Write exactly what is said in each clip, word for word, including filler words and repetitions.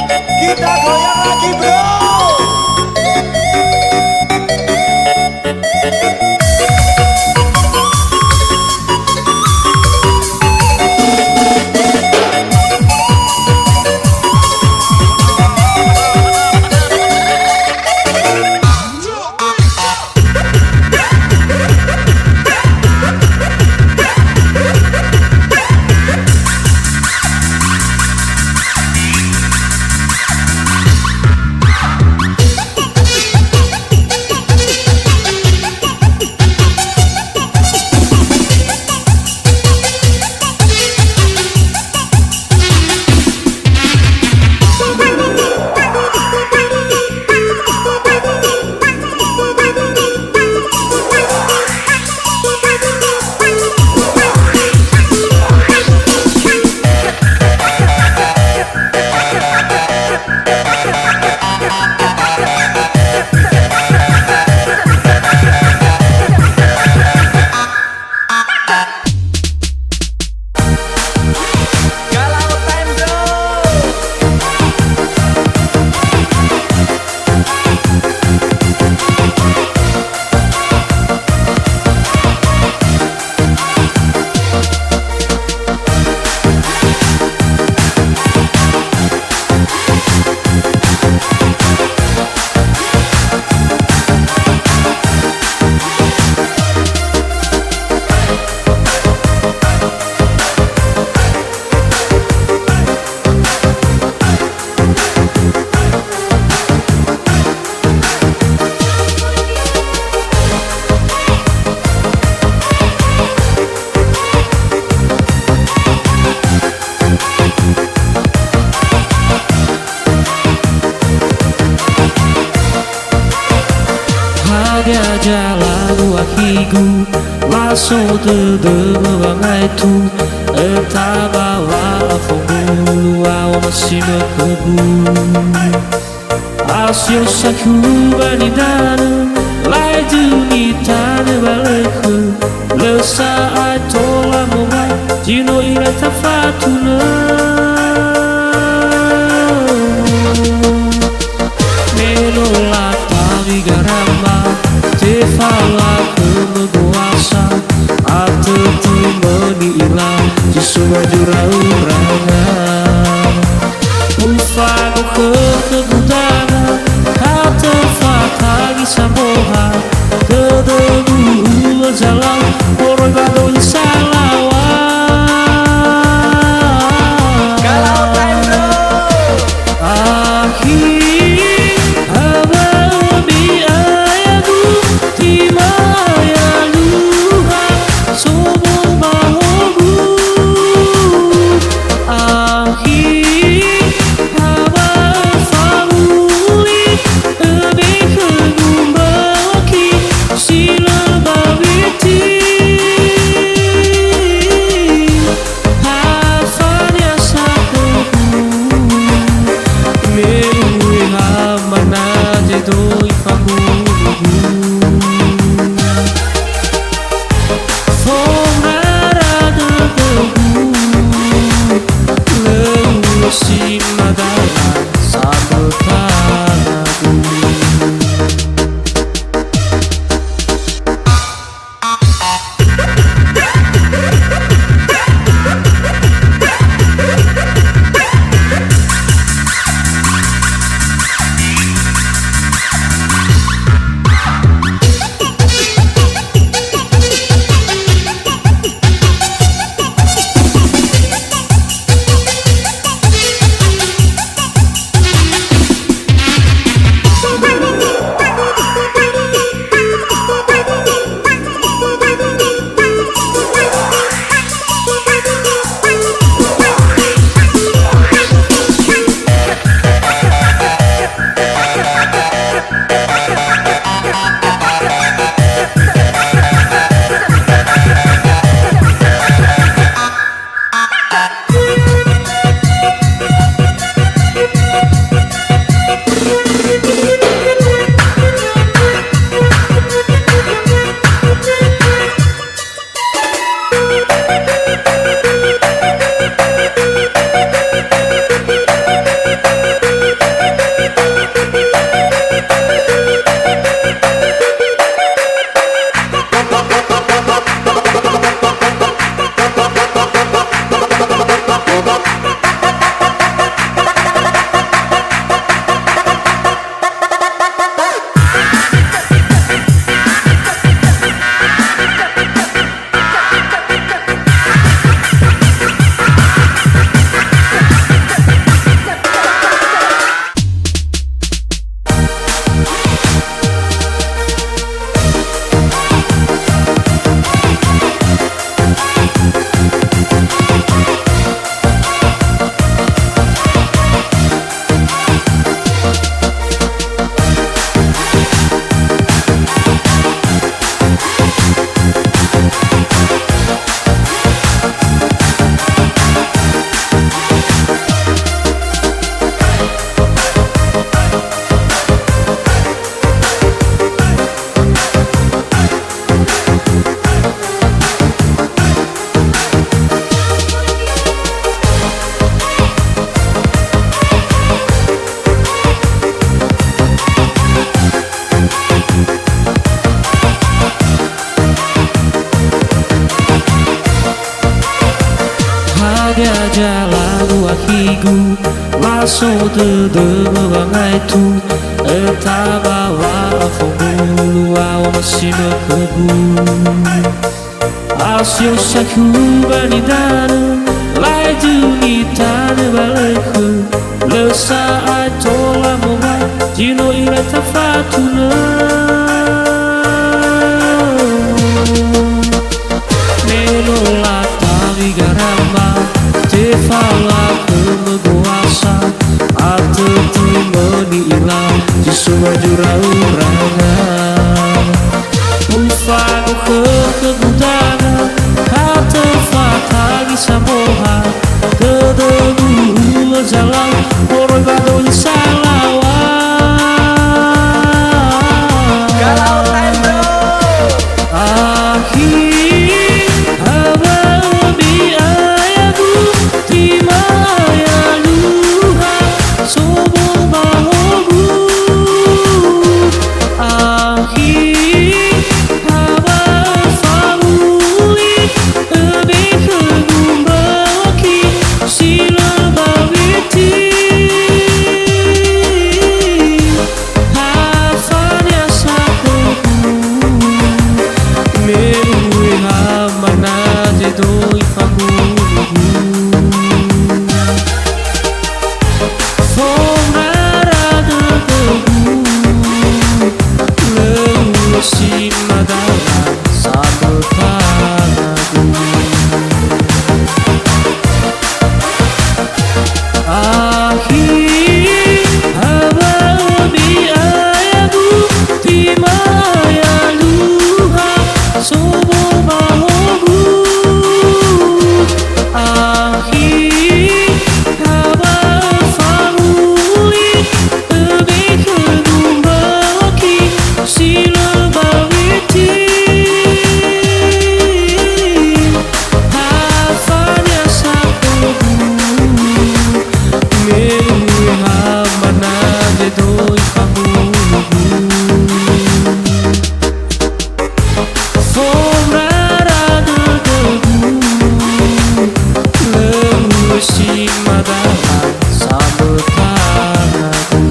Kita goyang lagi, bro. Hadia zalagu akhigu, laso dödömö wangaetu, ötaba wa'afongulu aono si mökhögu. Asio saku ba nidanö, lae döni tanö ba lökhö, lö sa'ae tola moroi, zi no irai tafatunö. Me no latawi garama, tefalakhö mögoasa, atötö möni ila, zi so ba zura uranga. Ufago khökhö gudana, ha töfatangi saboha, dödögu ulö zalau, moroi ba doi salawa. Galau time, bro. Akhi, habaömi ayagu, timaya luha, sobo ba hogu. Akhi, habaö fa'uli, öbe khögu mböki, si lö ba witi. Ya jalangu akhigu, laso dödömö wangaetu, ötama wa'afongulu wa'omasi mökhögu. Asio sakhu ba nidanö, lae duni tanö ba lökhö, lö sa'ae tola mowa, zi no irai tafatunö. Me no latawi garamba, tefala khömö goasa, atötö möni ila, zi so wajura uranga. Ufagu khö-, khögu danga, ha töfatangi samboha, dödögu ulö zalau, moroi ba doi salawa. Galau time, bro. Akhi, hawa obi ayagu, tima ayaluha, sobo ba hogu. Akhi, hawa fa'uli, öbe khögu mbaki, si lö ba witi. Ha fania sa khögu, me u'e ha mana zi doi fagulu. Fondra dödögu, lö ulo si madala sambö tanagu. Akhi, hawa obi ayagu, tima ayaluha, sobo ba hogu. Akhi, hawa fa'uli, öbe khögu mbaki, si lö ba witi. Ha fania sa khögu, me u'e ha mana zi doi fagulugu. Fondra dödögu, lö ulo si madala sambö tanagu.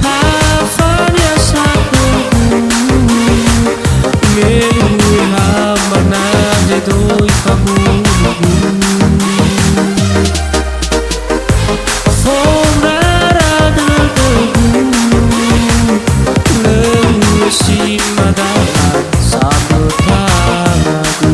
Ha fania sa khögu, me u'e ha mana zi doi fagulugu. Fondra dödögu, lö ulo si madala sambö tanagu.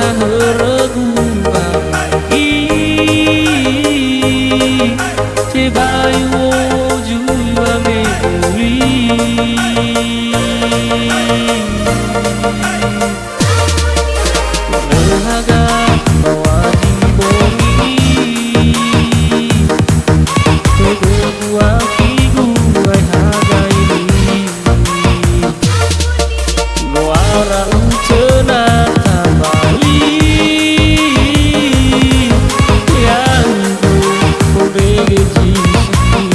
Hörögu ba i, tebai u'oju wamebuli. Lö haga bawa zi bongi, tödögu akhigu ai haga ini. Noara utö na tabali, ya'ugö fondrege zi suki.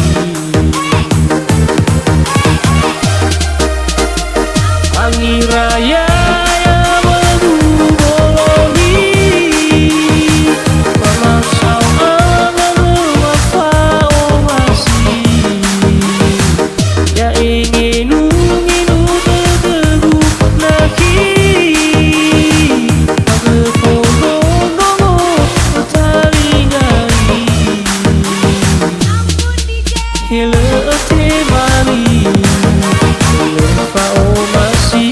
Angira ya'ia wögu bolohi, famasao anga lö fa'omasi. Ya'e ngenu-ngenu dödögu nakhi, ba gö fondrondrongo taringai. He lö tebali, he lö fa'omasi,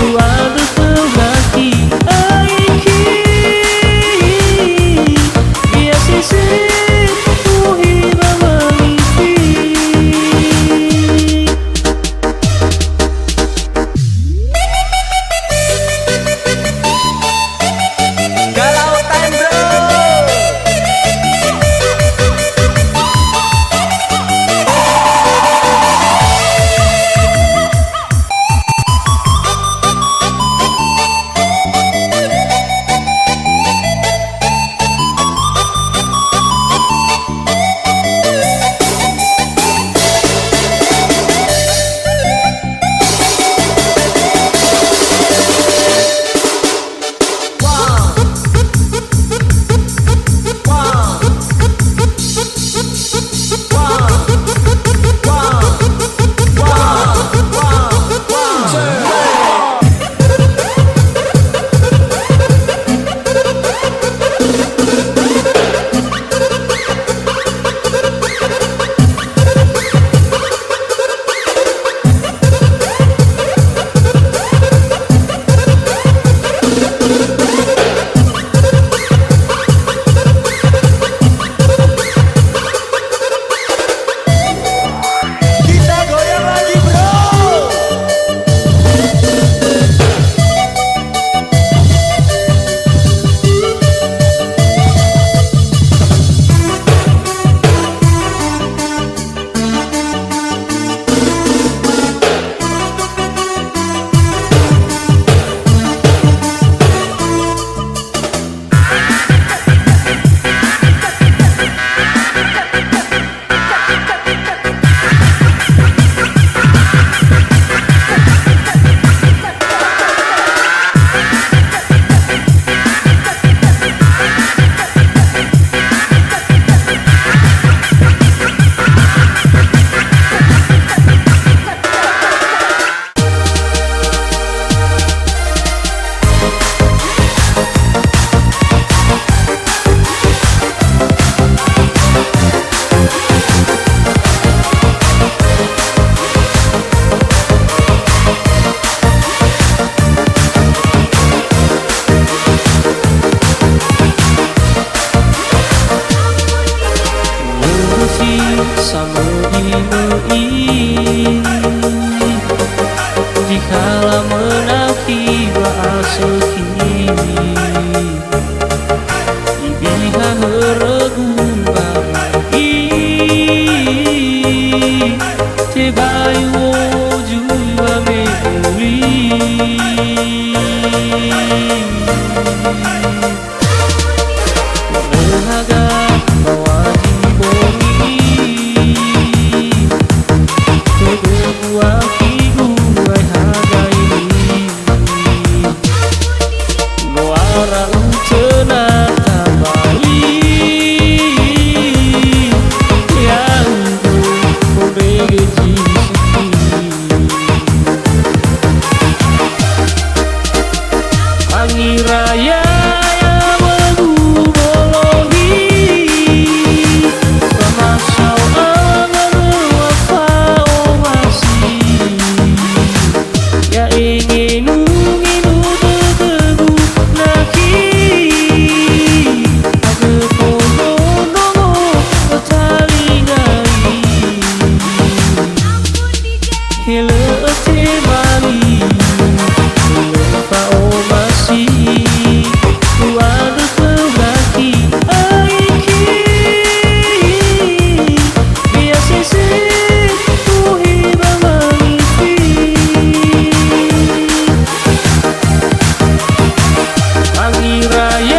u'andrö khöu nakhi aiki. Biasese uhi ba malifi. Galau time, bro. Kita goyang lagi, bro. Lusi samöi-möi, dikala menakhi ba asökhi. Ibiha hörögu ba i, tebai u'oju wamebuli. Lö haga bawa zi bongi, tödögu akhigu ai haga ini. Noara utö na tabali, ya'ugö fondrege zi suki. Angira ya'ia wögu bolohi, famasao anga lö fa'omasi. Ya'e ngenu-ngenu dödögu Ira